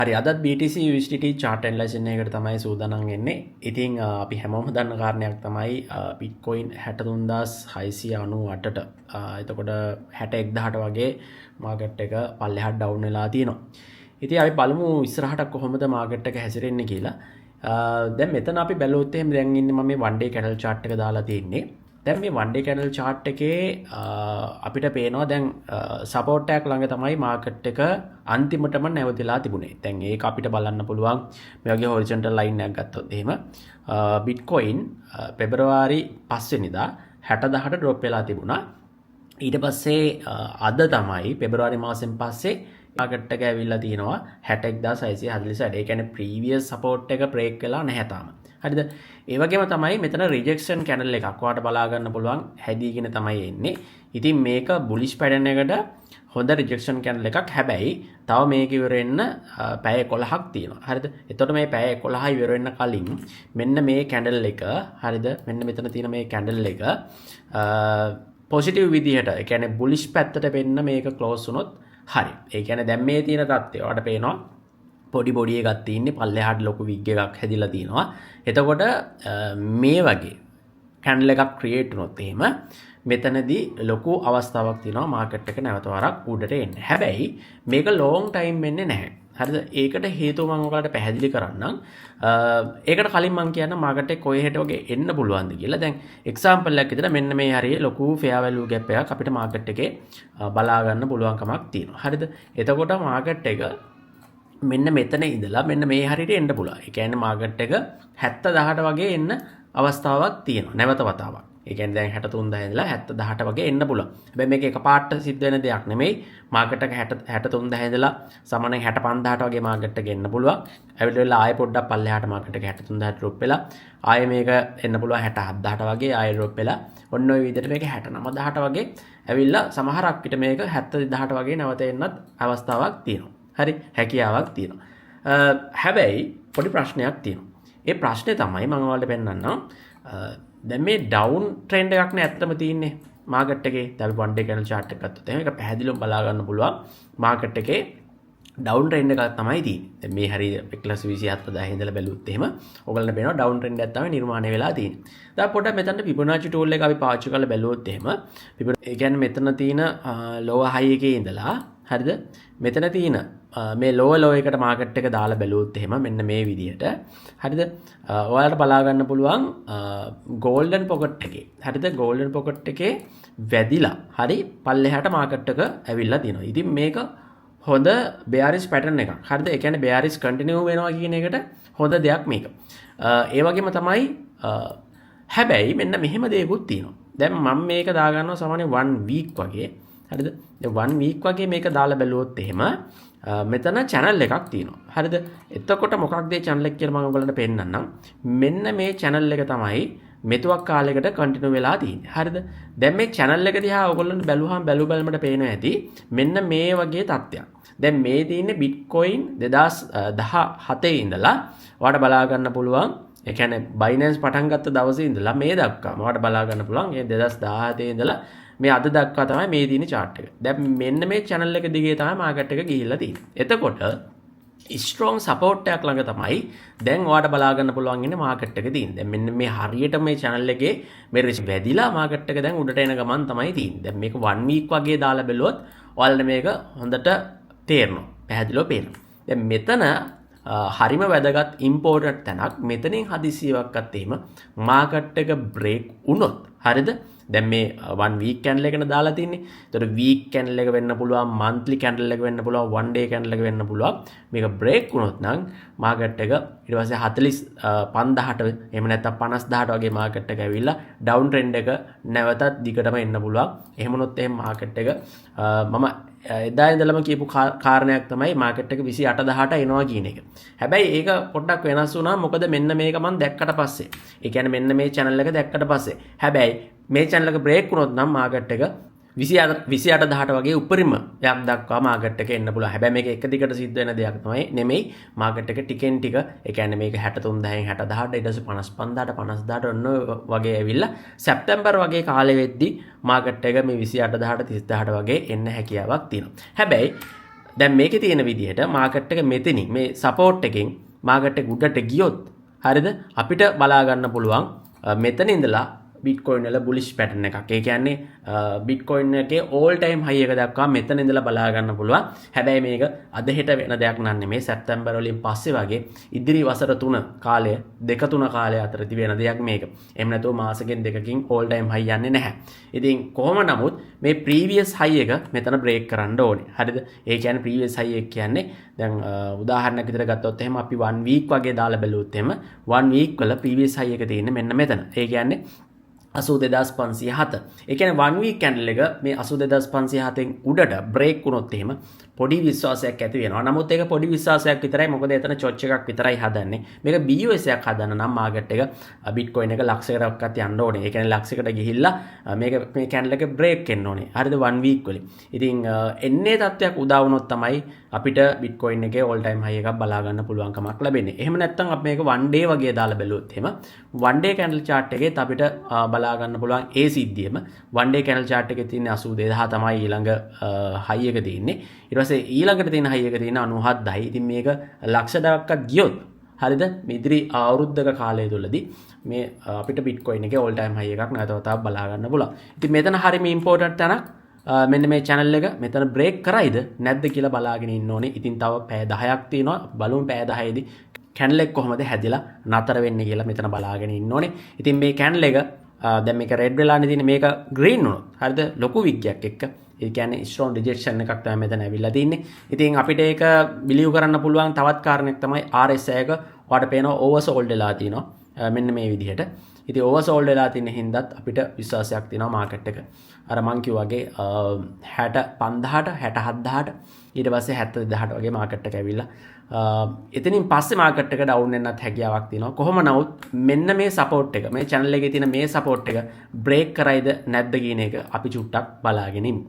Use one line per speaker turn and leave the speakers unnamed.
හරි, අදත් BTC USDT chart analysis එකකට තමයි සූදානම් වෙන්නේ. ඉතින් අපි හැමෝම දන්න කාරණයක් තමයි Bitcoin 63,698ට, එතකොට 61,000ට වගේ මාකට් එක පල්ලෙහාට ඩවුන් වෙලා තියෙනවා. ඉතින් අපි බලමු ඉස්සරහට කොහොමද මාකට් එක හැසිරෙන්නේ කියලා. දැන් මෙතන අපි බැලුවොත් එහෙම දැන් ඉන්නේ මම මේ one day candle chart එක දාලා තියෙන්නේ. දැන් මේ one day candle chart එකේ අපිට පේනවා දැන් සපෝට් එකක් ළඟ තමයි මාකට් එක අන්තිමටම නැවතිලා තිබුණේ. දැන් ඒක අපිට බලන්න පුළුවන් මේ වගේ හොරිසොන්ටල් ලයින් එකක් ගත්තොත් එහෙම බිට්කොයින් පෙබරවාරි 5 වෙනිදා 60,000ට ඩ්‍රොප් වෙලා තිබුණා. ඊට පස්සේ අද තමයි පෙබරවාරි මාසෙන් පස්සේ මාකට් එක ඇවිල්ලා තිනවා 61,648. ඒ කියන්නේ ප්‍රීවියස් සපෝට් එක බ්‍රේක් වෙලා නැහැ තාම. හරිද? ඒ වගේම තමයි මෙතන රිජෙක්ෂන් කැන්ඩල් එකක් ඔයාලට බලා ගන්න පුළුවන් හැදීගෙන තමයි එන්නේ. ඉතින් මේක බුලිෂ් පැටර්න් එකට හොඳ රිජෙක්ෂන් කැන්ඩල් එකක්. හැබැයි තව මේක ඉවර වෙන්න පැය 11ක් තියෙනවා. හරිද? එතකොට මේ පැය 11 ඉවර වෙන්න කලින් මෙන්න මේ කැන්ඩල් එක, හරිද? මෙන්න මෙතන තියෙන මේ කැන්ඩල් එක පොසිටිව් විදිහට, ඒ කියන්නේ බුලිෂ් පැත්තට වෙන්න මේක ක්ලෝස් වුණොත් හරි. ඒ කියන්නේ දැන් මේ තියෙන තත්ත්වය ඔයාලට පේනවා පොඩි බොඩි එකක් තියෙන්නේ, පල්ලෙහාට ලොකු විග් එකක් හැදිලා තියෙනවා. එතකොට මේ වගේ කැන්ඩල් එකක් ක්‍රියේට් වුණොත් එහෙම මෙතනදී ලොකු අවස්ථාවක් තියෙනවා මාකට් එක නැවත වරක් උඩට එන්න. හැබැයි මේක ලොං ටයිම් වෙන්නේ නැහැ. හරිද? ඒකට හේතුව මම ඔයාලට පැහැදිලි කරන්නම්. ඒකට කලින් මම කියන්න මාකට් එක කොහේට වගේ එන්න පුළුවන්ද කියලා. දැන් එක්සැම්පල් එකක් විදිහට මෙන්න මේ හරියේ ලොකු ෆෙයා වැලියු ගැප් එකක් අපිට මාකට් එකේ බලා ගන්න පුළුවන්කමක් තියෙනවා. හරිද? එතකොට මාකට් එක මෙන්න මෙතන ඉඳලා මෙන්න මේ හරියට එන්න පුළුවන්. ඒ කියන්නේ මාකට් එක 70,000ට වගේ එන්න අවස්ථාවක් තියෙනවා. නැවත වතාවක්. ඒ කියන්නේ දැන් 63,000 ඉඳලා 70,000ට වගේ එන්න පුළුවන්. හැබැයි මේක එකපාරට සිද්ධ වෙන දෙයක් නෙමෙයි. මාකට් එක 60 63,000 ඉඳලා සාමාන්‍යයෙන් 65,000ට වගේ මාකට් එක එන්න පුළුවන්. ඇවිල්ලා වෙලා ආයෙ පොඩ්ඩක් පල්ලෙහාට මාකට් එක 63,000ට ඩ්‍රොප් වෙලා ආයෙ මේක එන්න පුළුවන් 67,000ට වගේ ආයෙ ඩ්‍රොප් වෙලා ඔන්න ඔය විදිහට මේක 69,000ට වගේ ඇවිල්ලා සමහරක් විට මේක 72,000ට වගේ නැවත එන්නත් අවස්ථාවක් තියෙනවා. හරි, හැකියාවක් තියෙනවා. හැබැයි පොඩි ප්‍රශ්නයක් තියෙනවා. ඒ ප්‍රශ්නේ තමයි මම ඔයාලට පෙන්නන්නම්. දැන් මේ ඩවුන් ට්‍රෙන්ඩ් එකක් නේ ඇත්තටම තියෙන්නේ මාකට් එකේ. දැන් අපි one day candle chart එක ගත්තොත් එහෙම ඒක පැහැදිලිවම බලා ගන්න පුළුවන්. මාකට් එකේ ඩවුන් ට්‍රෙන්ඩ් එකක් තමයි තියෙන්නේ. දැන් මේ හරිය 1,27,000 ඉඳලා බැලුවොත් එහෙම ඔයගොල්ලන්ට පේනවා ඩවුන් ට්‍රෙන්ඩ් එකක් තමයි නිර්මාණය වෙලා තියෙන්නේ. දැන් පොඩ්ඩක් මෙතනට Fibonacci tool එක අපි පාවිච්චි කරලා බැලුවොත් එහෙම ඒ කියන්නේ මෙතන තියෙන ලෝවර් හයි එකේ ඉඳලා, හරිද, මෙතන තියෙන මේ ලෝවර් ලෝ එකට මාකට් එක දාලා බැලුවොත් එහෙම මෙන්න මේ විදිහට, හරිද, ඔයාලට බලා ගන්න පුළුවන් ගෝල්ඩන් පොකට් එකේ, හරිද, ගෝල්ඩන් පොකට් එකේ වැදිලා හරි පල්ලෙහාට මාකට් එක ඇවිල්ලා තියෙනවා. ඉතින් මේක හොඳ බෙයාරිස් පැටර්න් එකක්. හරිද? ඒ කියන්නේ බෙයාරිස් කන්ටිනියු වෙනවා කියන එකට හොඳ දෙයක් මේක. ඒ වගේම තමයි හැබැයි මෙන්න මෙහෙම දෙයක්ත් තියෙනවා. දැන් මම මේක දාගන්නවා සාමාන්‍ය 1 week වගේ. හරිද? දැන් 1 week වගේ මේක දාලා බැලුවොත් එහෙම මෙතන චැනල් එකක් තියෙනවා. හරිද? එතකොට මොකක්ද මේ චැනල් එක කියලා මම ඔයගොල්ලන්ට පෙන්නන්නම්. මෙන්න මේ චැනල් එක තමයි මෙතුවක් කාලයකට කන්ටිනියු වෙලා තියෙන්නේ. හරිද? දැන් මේ චැනල් එක දිහා ඔයගොල්ලන්ට බැලුවාම බැලු බැලමට පේනවා ඇති මෙන්න මේ වගේ තත්ත්වයක්. දැන් මේ තියෙන්නේ බිට්කොයින් 2017 ඉඳලා ඔයාලට බලා ගන්න පුළුවන්. ඒ කියන්නේ Binance පටන් ගත්ත දවසේ ඉඳලා මේ දක්වාම ඔයාලට බලා ගන්න පුළුවන්. ඒ 2017 ඉඳලා මේ අද දක්වා තමයි මේ තියෙන චාට් එක. දැන් මෙන්න මේ චැනල් එක දිගේ තමයි මාකට් එක ගිහිල්ලා තියෙන්නේ. එතකොට ස්ට්‍රෝං සපෝට් එකක් ළඟ තමයි දැන් ඔයාලට බලා ගන්න පුළුවන් ඉන්නේ මාකට් එක තියෙන්නේ. දැන් මෙන්න මේ හරියට මේ චැනල් එකේ මේ රිස්ක් වැදිලා මාකට් එක දැන් උඩට එන ගමන් තමයි තියෙන්නේ. දැන් මේක 1 වීක් වගේ දාලා බැලුවොත් ඔයාලට මේක හොඳට තේරෙනවා. පැහැදිලිව පේනවා. දැන් මෙතන හරිම වැදගත් ඉම්පෝටන්ට් තැනක්. මෙතනින් හදිසියවක්වත් එහෙම මාකට් එක බ්‍රේක් වුණොත්, හරිද, දැන් මේ 1 වීක් කැන්ඩල් එකන දාලා තින්නේ. ඒතකොට වීක් කැන්ඩල් එක වෙන්න පුළුවන්, මන්ත්ලි කැන්ඩල් එක වෙන්න පුළුවන්, වන් ඩේ කැන්ඩල් එක වෙන්න පුළුවන්. මේක බ්‍රේක් වුණොත් නම් මාකට් එක ඊට පස්සේ 45,000ට එහෙම නැත්නම් 50,000ට වගේ මාකට් එක ඇවිල්ලා ඩවුන් ට්‍රෙන්ඩ් එක නැවතත් දිගටම එන්න පුළුවන්. එහෙම වුණොත් එහෙම මාකට් එක මම එදා ඉඳලම කියපු කාරණයක් තමයි මාකට් එක 28,000ට එනවා කියන එක. හැබැයි ඒක පොඩ්ඩක් වෙනස් වුණා. මොකද මෙන්න මේක මම දැක්කට පස්සේ. ඒ කියන්නේ මෙන්න මේ චැනල් එක දැක්කට පස්සේ. හැබැයි මේ චැනල් එක බ්‍රේක් වුණොත් නම් මාකට් එක 28,000ට වගේ උපරිම යක් දක්වා මාකට් එක එන්න පුළුවන්. හැබැයි මේක එක දිගට සිද්ධ වෙන දෙයක් තමයි නෙමෙයි. මාකට් එක ටිකෙන් ටික, ඒ කියන්නේ මේක 63,000න් 60,000ට, ඊට පස්සේ 55,000ට, 50,000ට ඔන්න වගේ ඇවිල්ලා සැප්තැම්බර් වගේ කාලෙ වෙද්දි මාකට් එක මේ 28,000ට 30,000ට වගේ එන්න හැකියාවක් තියෙනවා. හැබැයි දැන් මේකේ තියෙන විදිහට මාකට් එක මෙතනින් මේ සපෝට් එකෙන් මාකට් එක උඩට ගියොත්, හරිද, අපිට බලා ගන්න පුළුවන් මෙතන ඉඳලා බිට්කොයින් වල බුලිෂ් පැටර්න් එකක්. ඒ කියන්නේ බිට්කොයින් එකේ ඕල් ටයිම් හයි එක දක්වා මෙතන ඉඳලා බලා ගන්න පුළුවන්. හැබැයි මේක අද හෙට වෙන දෙයක් නන් නෙමෙයි. සැප්තැම්බර් වලින් පස්සේ වගේ ඉදිරි වසර 3 කාලය, දෙක තුන කාලය අතරදී වෙන දෙයක් මේක. එහෙම නැතුව මාසෙකින් දෙකකින් ඕල් ටයිම් හයි යන්නේ නැහැ. ඉතින් කොහොම නමුත් මේ ප්‍රීවියස් හයි එක මෙතන බ්‍රේක් කරන්න ඕනේ. හරිද? ඒ කියන්නේ ප්‍රීවියස් හයි එක කියන්නේ දැන් උදාහරණයක් විතර ගත්තොත් එහෙම, අපි 1 වීක් වගේ දාලා බැලුවොත් එහෙම, 1 වීක් වල ප්‍රීවියස් හයි එක තියෙන්නේ මෙන්න මෙතන. ඒ කියන්නේ 82,507. ඒ කියන්නේ 1 වීක් කැන්ඩල් එක මේ 82,507න් උඩට බ්‍රේක් වුණොත් එහෙම පොඩි විශ්වාසයක් ඇති වෙනවා. නමුත් ඒක පොඩි විශ්වාසයක් විතරයි. මොකද එතන චොච් එකක් විතරයි හදන්නේ. මේක BOS එකක් හදන්න නම් මාකට් එක බිට්කොයින් එක ලක්ෂයකටවත් යන්න ඕනේ. ඒ කියන්නේ ලක්ෂයකට ගිහිල්ලා මේක මේ කැන්ඩල් එක බ්‍රේක් වෙන්න ඕනේ. හරිද, 1 වීක් වලින්. ඉතින් එන්නේ තත්ත්වයක් උදා වුණොත් තමයි අපිට බිට්කොයින් එකේ ඕල් ටයිම් හයි එකක් බලා ගන්න පුළුවන්කමක් ලැබෙන්නේ. එහෙම නැත්නම් අපි මේක 1 ඩේ වගේ දාලා බැලුවොත් එහෙම, 1 ඩේ කැන්ඩල් චාට් එකේත් අපිට බලා ගන්න පුළුවන් ඒ සිද්ධියම. 1 ඩේ කැන්ඩල් චාට් එකේ තියෙන 82,000 තමයි ඊළඟ හයි එක තියෙන්නේ. ඊට පස්සේ ඊළඟට තියෙන හයි එක තියෙන 97,000යි. ඉතින් මේක ලක්ෂ දක්වත් ගියොත්, හරිද, මේ ඉදිරි අවුරුද්දක කාලය තුලදී මේ අපිට බිට්කොයින් එකේ ඕල් ටයිම් හයි එකක් නැවත වතාවක් බලා ගන්න පුළුවන්. ඉතින් මෙතන හරිම ඉම්පෝටන්ට් තැනක්. මෙන්න මේ චැනල් එක මෙතන බ්‍රේක් කරයිද නැද්ද කියලා බලාගෙන ඉන්න ඕනේ. ඉතින් තව පැය 10ක් තියෙනවා. බලමු පැය 10ේදී කැන්ඩල් එක කොහොමද හැදිලා නතර වෙන්නේ කියලා මෙතන බලාගෙන ඉන්න ඕනේ. ඉතින් මේ කැන්ඩල් එක දැන් මේක රෙඩ් වෙලානේ තියෙන්නේ. මේක ග්‍රීන් වුණොත්, හරිද, ලොකු වික් එකක් එක්ක, ඒ කියන්නේ ස්ට්‍රෝං රිජෙක්ෂන් එකක් තමයි මෙතන ඇවිල්ලා තින්නේ. ඉතින් අපිට ඒක බිලීව් කරන්න පුළුවන් තවත් කාරණයක් තමයි RSI එක. ඔයාලට පේනවා ඕවර්සෝල්ඩ් වෙලා තිනවා මෙන්න මේ විදිහට. ඉතින් ඕවර්සෝල්ඩ් වෙලා තියෙන හින්දාත් අපිට විශ්වාසයක් තියෙනවා මාකට් එක අර මං කිව්වා වගේ 65,000ට, 67,000ට, ඊට පස්සේ 72,000ට වගේ මාකට් එක ඇවිල්ලා එතනින් පස්සේ මාකට් එක ඩවුන් වෙන්නත් හැකියාවක් තියෙනවා. කොහොම නමුත් මෙන්න මේ සපෝට් එක, මේ චැනල් එකේ තියෙන මේ සපෝට් එක බ්‍රේක් කරයිද නැද්ද කියන එක අපි චුට්ටක් බලාගෙන ඉමු.